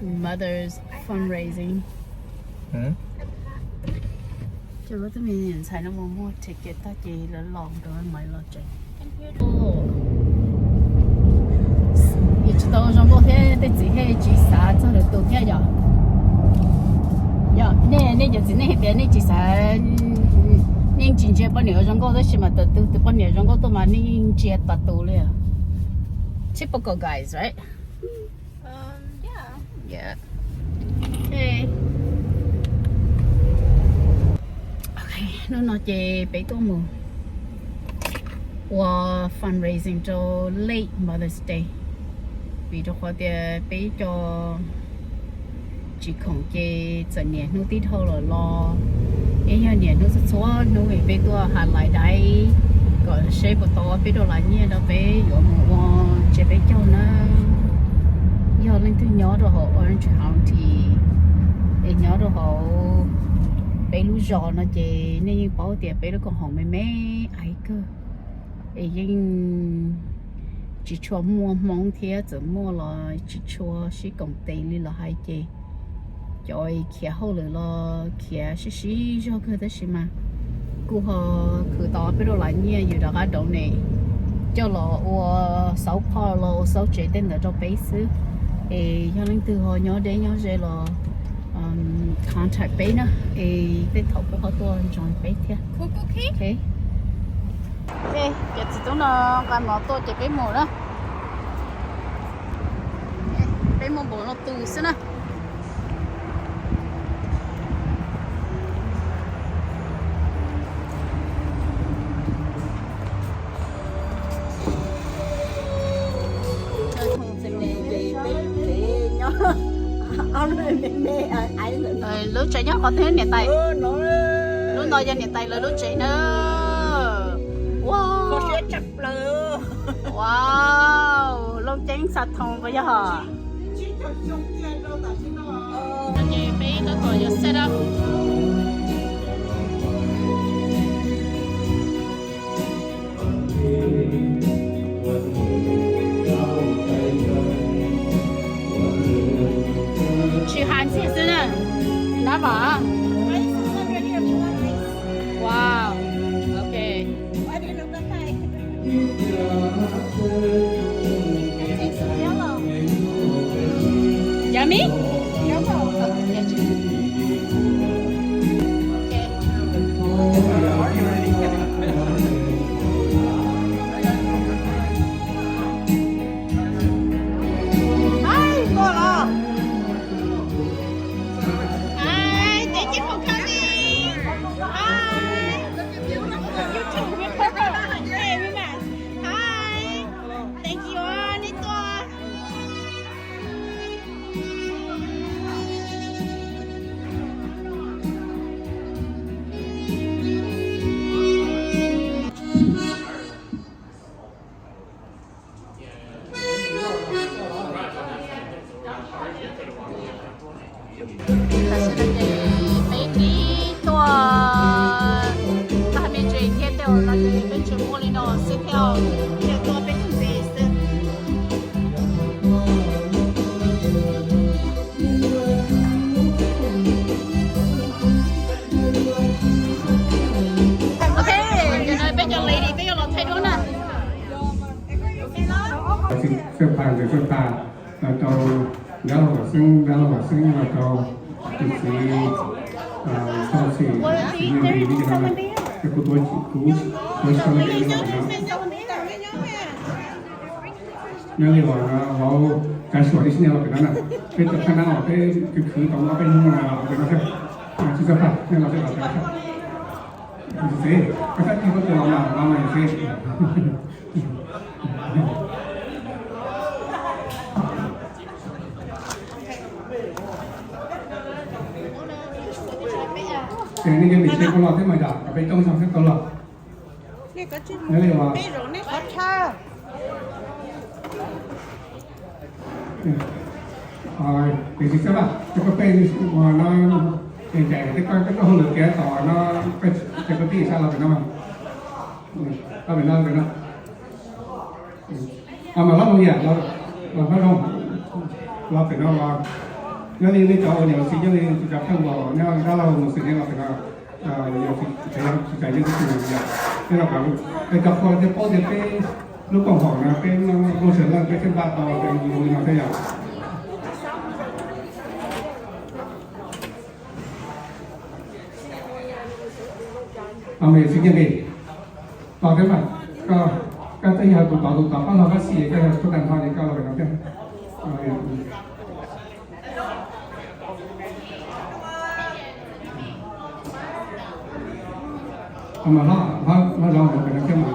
Mother's fundraising. Ces lawv tus me ntxhais no mus muag ticket tag ces lawv los rau Maiv los tsev. Yus tsis tau zoo nkauj thiab tej txiv thiaj tsis xav txog lwm tus thiab yom. Yog nej, nej cov txiv nej hais tias nej tsis xav, nej tsis ntsia poj niam zoo nkauj tab sis mas tus, tus poj niam zoo nkauj tuaj mas nej ntsia tas tus li. Typical guys, right? Yeah. Ok. Ok, hnub no ces peb tuaj mus ua fundraising rau late Mother's Day, vim rau qhov tias peb cov tsis khoom ces txawm niaj hnub tib dhau lawm los, es yog niaj hnub txhua txhua hnub es peb tuaj ha lais daiv kom seb puas tau peb rau las nyiaj rau peb yuav mus ua tsiab peb caug na. Yog leej twg nyob rau hauv Orange County es nyob rau hauv peb lub zos no ces nej yeej paub tias peb lub koom haum me me ais kawg, es yeej tsis tshua muaj Hmoob thiab txawm muaj los tsis tshua sib koom tes li los hais ces cov khiav hauj lwm los khiav sib sib zog kawg tab sis mas kuj ho khwv tau peb rau las nyiaj yus rov qab donate coj los ua xauv phoj los ua xauv tsev tej ntawd rau peb xwb. Es yog leej twg ho nyob deb nyob ze los contact peb na, es tej thaum kuj ho tuaj join peb thiab. Ces txiv tub no nqa mov tuaj ces peb mus na. Peb mus npaum no tus xwb na. Lub tsev nyob qhov twg niam tais? Lub no yog niam tais lawv lub tsev na. Wow. Wow, Looj Ceeb xa thoo puas yog? Ces peb tab tom yuav set up. Tsis hais ntxiag xwb na. Nab vam. Wow. Ok. Yummy? Hi, thank you for coming. Hi. You too. Hey, we met. Hi. Thank you. Tam sim no ces peb twb tuaj tag me ntsis thiab, tej zaum no ces peb tsis muaj li no xwb thiab, thiaj tuaj peb tus ntxiv xwb. Ok, peb cov lady peb yuav los thaij duab na. Xwb pha ntawd xwb pha, los rau Dab Laug Vam Xeeb, Dab Laug Vam Xeeb, los rau tus txiv Thoj Xwm, txiv Nyiaj Npis, kuv tuav, kuv tuav xyoo ces nyob li uas vauv Kav Suam ib sij nyob los pem no na, peb cov thaj nab os peb khwv khwv tau ob peb hnub no los pem no thiab. Tsis txawj pha, nyob los peb los pem no thiab. Txiv, koj txhob tig koj tus los mas los mas txiv. Ces nej cov niam tsev tau los thiab mas yom, kom peb coob xyoo xwb tau los. Tiam sis xwb na, ces koj peb no, ncaim koj, koj hauj lwm tiav tom no, ces koj tib sab los pem no, los pem no, pem no. Mas hlob Looj Yam, los hlob Looj, los pem no los, Nyob li nej cov uas niam txiv nyob li tus cov pheej los nyob dab laug mus xwm nej los pem no, yog tsis tas yeej tib si yom, nej los pem, es cov qhua thiaj paub tias peb lub koom haum no peb muaj sawv leej peb thiaj npaj tau li no thiab yom. Niam txiv nyob li, tos thiab mas, koj twb yog tus tod tus tod, koj los koj xij, koj yog tub tag nrho ces koj los pem no thiab. Hlob, hlob, hlob Zov los pem no thiab mas.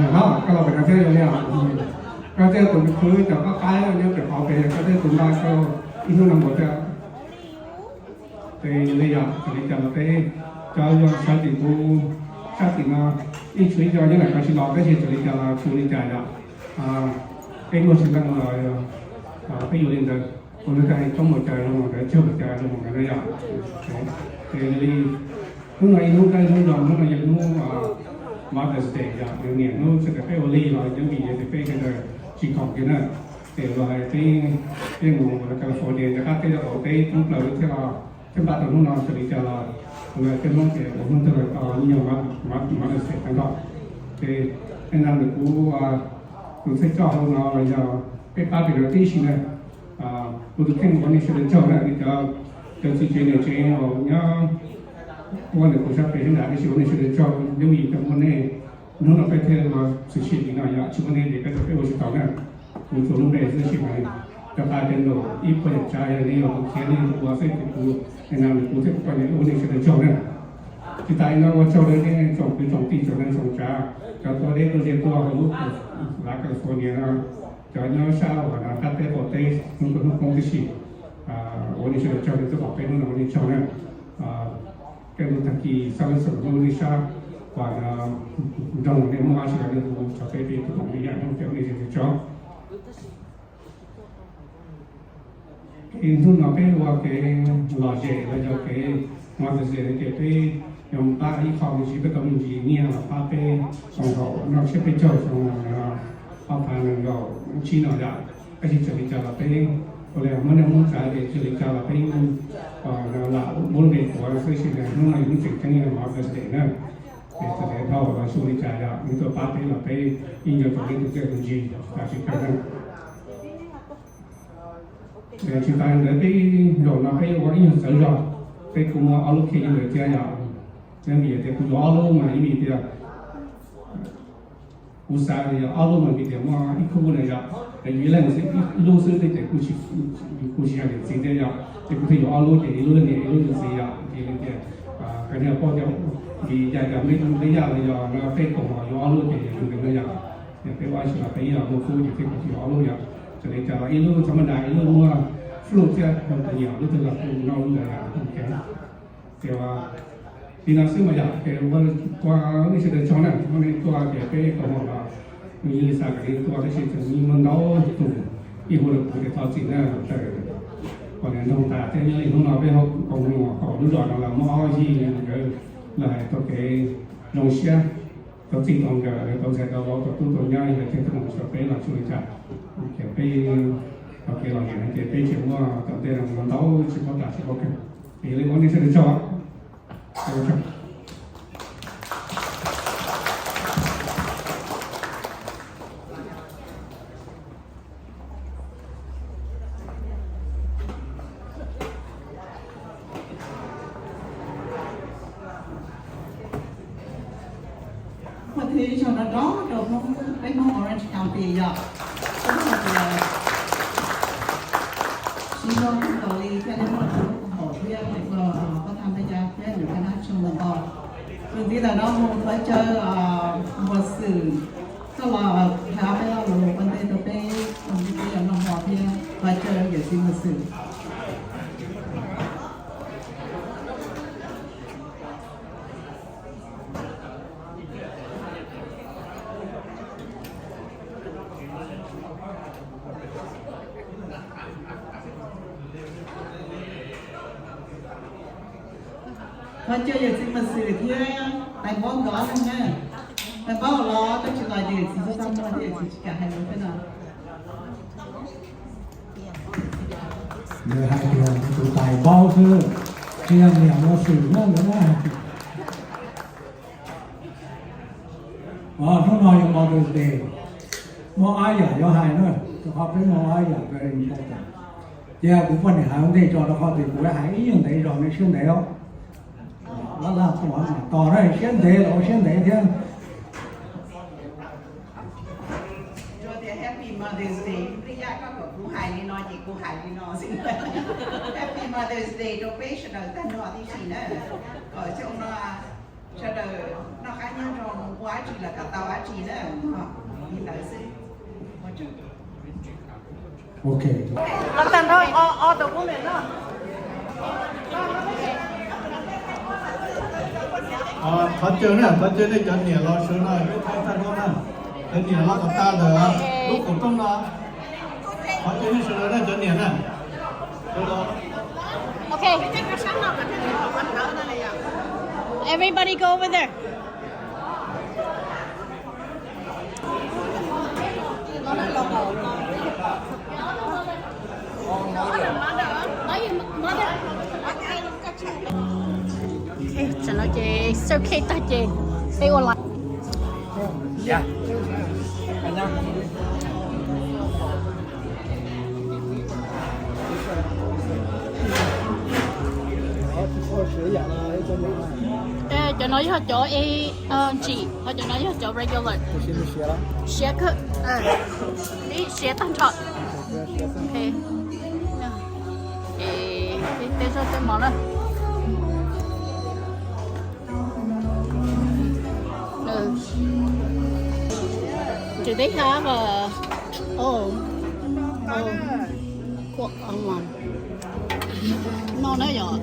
Hlob, koj los pem no thiab li os. Koj twb yog tus khwv cov qab qab nyob pem qhov pem, koj twb yog tus npaj tau ib hnub no npaum thiab. Ces yog li yog txawm li cas los peb cov yog sawv tim kuv sab tim no ib txhia ib co nyob ntawm ko tsis los tab sis txawm li cas los tsis ua li cas yom. Peb muaj sawv daws los peb yuav li ntawd, ua li cas coob mus cas zoo mus ntawd, tsawg mus cas zoo mus ntawd na yom. Ces yog li hnub no ib hnub dawb hnub zoo, hnub no yog hnub Mother's Day yom, niam hnub txhua tus peb ua li los yeej vim yog tias peb sawv daws tsis khoom kiag na. Ces los hais peb, peb mus California rov qab teb rau qaum teb thoob plaws thiab los thiaj npaj tau hnub no, txawm li cas los lawv tej Hmoob ces ua hnub twg los tau ib nyuag Mother's Day tag nrho. Ces nej nab ntawm kuv, tus txheeb coj hauv no los yog peb pab pem no tib si na. Kuv tus kheej ua nej sawv daws tsaug na, cov, cov txiv tsev niam tsev uas nyob ua ntawm kuv sab pem sab nram, tab sis ua nej sawv daws tsaug, yeej vim cov muaj nej hnub no peb thiaj los txhwm sim li no yom, tsis muaj nej ces peb, peb ua tsis tau na. Kuv tsuas lub npe xwb tab sis mas rov qab cov num ib puas yam tsav yog nej yog tus khiav nej ua xwb ces kuv, nej nab ntawm kuv thiab kuv poj niam ua nej sawv daws tsaug na. Tsis tas li no ua tsaug rau nej tsoom kwv tsoom tij tsoom neej tsoom tsav, cov tuaj deb tuaj ze tuaj hauv lub lav California no, cov nyob sab uas no qab teb qaum teb hnub kawg hnub poob tib si, ua nej sawv daws tsaug, nej tuaj pom peb hnub no ua nej tsaug na. Tej lub tag kis xab lub xab hnub nej sab uas no nrog nej muaj dab tsi los nej hu rau peb, peb tus koom li yam hnub ces ua nej sawv daws tsaug. Ces hnub no peb ua kev lom zem los yog kev Mother's Day ces peb yuav mus pab ib qho me ntsis, peb tau me ntsis nyiaj los pab peb koom haum noj tsiab peb caug xyoo ob phav nees nkaum tsib no yom. Tab sis txawm li cas los peb ua li muab nej muab tsav ces txawm li cas los peb lam muab lub npe tuav xwb, tab sis hnub no yog hnub tseem ceeb yog Mother's Day na. Ces txawm li dhau los xyoo li cas yog nej tuaj pab peb los peb yeej nco txog nej tus txiaj tus ntsig tas tsis kawg na. Tsis tas ntawd peb zaum no peb ua ib nyuag txawv zog, peb kuj muaj ob lub cake ntawd thiab yom. Yog vim tias kuv yuav ob lub mas ib vim tias kuv xav tias yog ob lub mas vim tias muaj ib khub na yom, yus ib leeg xwb ib lub xwb thiab ces kuj tsis yog niam txiv thiab yom, ces kuv thiaj yuav ob lub ces ib lub niam ib lub txiv yom. Ces li tias koj niag paub tias vim yam yog me tub me nyuam los yog no peb koom los yuav ob lub ces yog li ntawd na yom. Yog peb ua tsis los peb ib los muaj khub ces peb kuj tsis yuav ob lub yom. Txawm li cas los ib lub txhob maj das, ib lub muaj flute thiab, tus nyiam lub twg los kuj noj lub ntawd. Ces li no xwb mas yom, ces ua nej sawv daws tsaug na, muab nej tuaj ces peb koom haum los nws yeej li xav kom nej tuaj tab sis tseem muaj ntau tus ib hu rau kuv ces thov txim na. Tawm kom niam ntoog tas thiab nyob li hnub no peb koom haum lub zos no los muaj ob yig nkawd los hais tau kev zoo siab, tau txij tau nkawm, tau ntxhais tau vauv, tau tub tau nyab, yog thiaj tau mus xyuas peb los tsis ua li cas. Ces peb tau kev lom zem no ces peb tseem muaj tom ntej no ntau tsis paub tas tsis paub kawg. Ces yog li ua nej sawv daws tsaug. Muaj thib ib zaug no rau rau Hmoob, peb Hmoob Orange County yom. Siv zog kawg nkaus li thiaj li muaj tus koom haum thiab ua pab thaj peb cab thiab nws pab nab tshee mus nkaus. Tus ntxiv ntawm no mus thov caw Npuag Xwm tuaj los hais ob peb lo lus ua ntej rau peb, ua ntej peb yuav noj hmo thiab, thov caw yawm txiv Npuag Xwm. Thov caw yawm txiv Npuag Xwm thiab tais Npaub nkawd ob leeg na. Paub los twb tsis hais tias txiv txhob txaj muag tias txiv tsis kam hais lus thiab no. Nws hais tias tus tais paub xwb, tsis yog niam mus xwm na, hnub no yog Mother's Day, muaj ob yam yuav hais na, rau qhov peb muaj ob yam very important. Ces kuv poj niam hais ua ntej tso rau qhov tias kuv hais ib yam ntev zog nej siab ntev os. Lab lab tos na, siab ntev los ua siab ntev thiab. Tias Happy Mother's Day, Lis Yaj, koj kom kuv hais li no ces kuv hais li no xwb. Happy Mother's Day rau peb sawv daws tag nrho tib si na. Kom xyoo no sawv daws noj qab nyob zoo, ua dab tsi los kom tau dab tsi na. Li ntawd xwb. Ok. Qhov caw na, qhov caw nej cov niam los sawv no, peb thaij tag nrho na. Cov niam los kom tag ntawm lub qaum rooj no. Qhov caw nej sawv daws na, cov niam na. Okay. Everybody go over there. Tam no ces xav khe tag ces peb ua laiv. Cov no yog cov ntsim, ho cov no yog cov regular. Siav kawg, siav tag nrho. Tej zaj tej mov na. Do they have a, oh, oh, no na yom.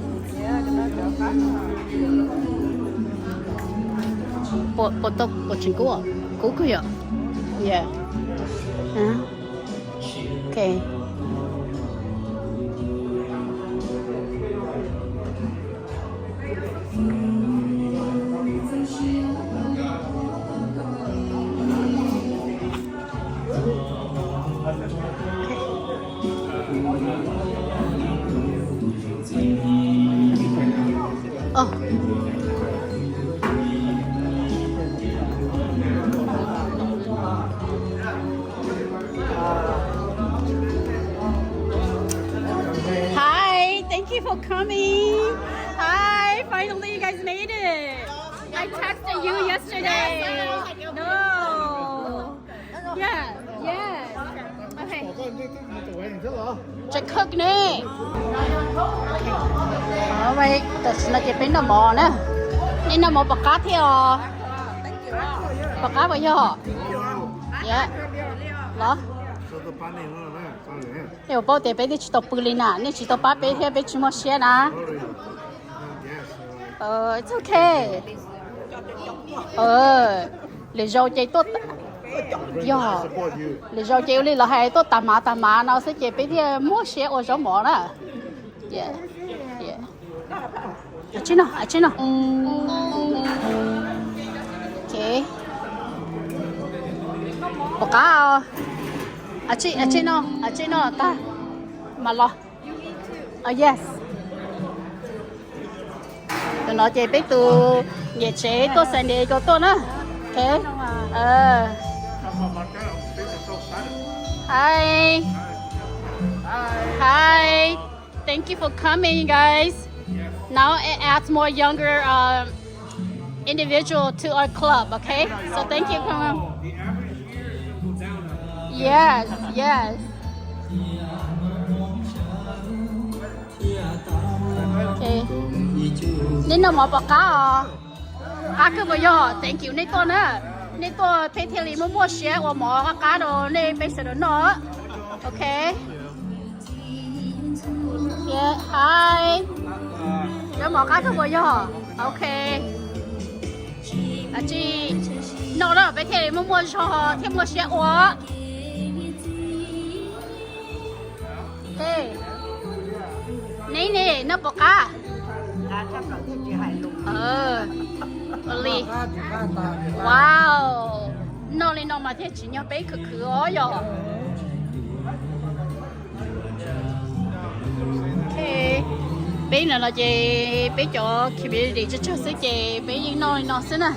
Puas tau, puas tseem kub, kub kawg yom. Yeah. Okay. Oh. Hi, thank you for coming. Hi, finally you guys made it. I texted you yesterday. No. Yeah, yes. Okay. Tseem cook ne. Tam sim no ces peb noj mov na. Nej noj mov pom qab thiab os. Pom qab puas yog? Los. Nej puas paub tias peb twb tsis tau pw li na, nej tsis tau pab peb thiab peb tsis muaj siab na. It's okay. Lwm zaus ces tuaj, yog, lwm zaus ces ua li lawv hais tuaj tag mav tag mav no xwb ces peb thiaj muaj siab ua zaub mov na. Tsij no, tsij no. Pom qab. Tsij no, tsij no tag mas los. Yes. Tam no ces peb tus niam tsev tuaj San Diego tuaj na. Okay. Hi. Hi. Thank you for coming, you guys. Now it adds more younger um, individual to our club, okay? So thank you, Kong. Yes, yes. Okay. Nej noj mov pom qab os. Qab kawg puas yog? Thank you nej tuaj na. Nej tuaj peb thiaj li muaj muaj siab ua mov qab qab rau nej peb sawv daws noj. Okay. Hi. Zaub mov qab kawg puas yog? Okay. Tsij noj na peb thiaj li muaj muaj zog thiab muaj siab ua. Neb ne, noj pom qab? Ua li. Wow, noj li no mas thiaj tsim nyog peb khwv khwv os yog. Peb no no ces peb cov community tsawg tsawg xwb ces peb yeej noj li no xwb na.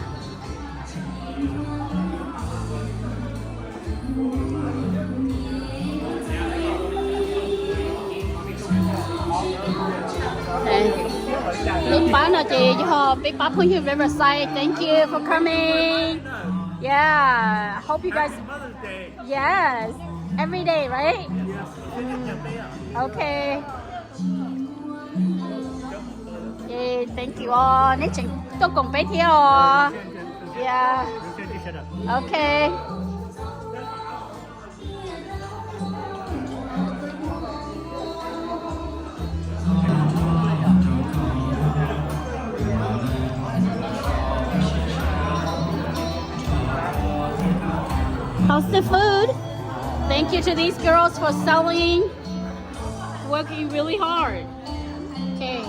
Lub pab no ces yog peb pab phooj ywg Riverside. Thank you for coming. Yeah, hope you guys. Yes, every day, right? Okay. Thank you os, neb tseem tuaj koom peb thiab os. Yeah. Okay. How's the food? Thank you to these girls for selling, working really hard. Okay.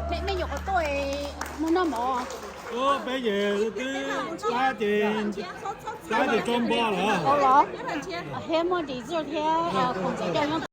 Mej nyuam qhuav tuaj mus noj mov. Peb ces twb plab ces, plab ces tso npo lawm. Thiab muaj dessert thiab khoom ntxim coj nyob.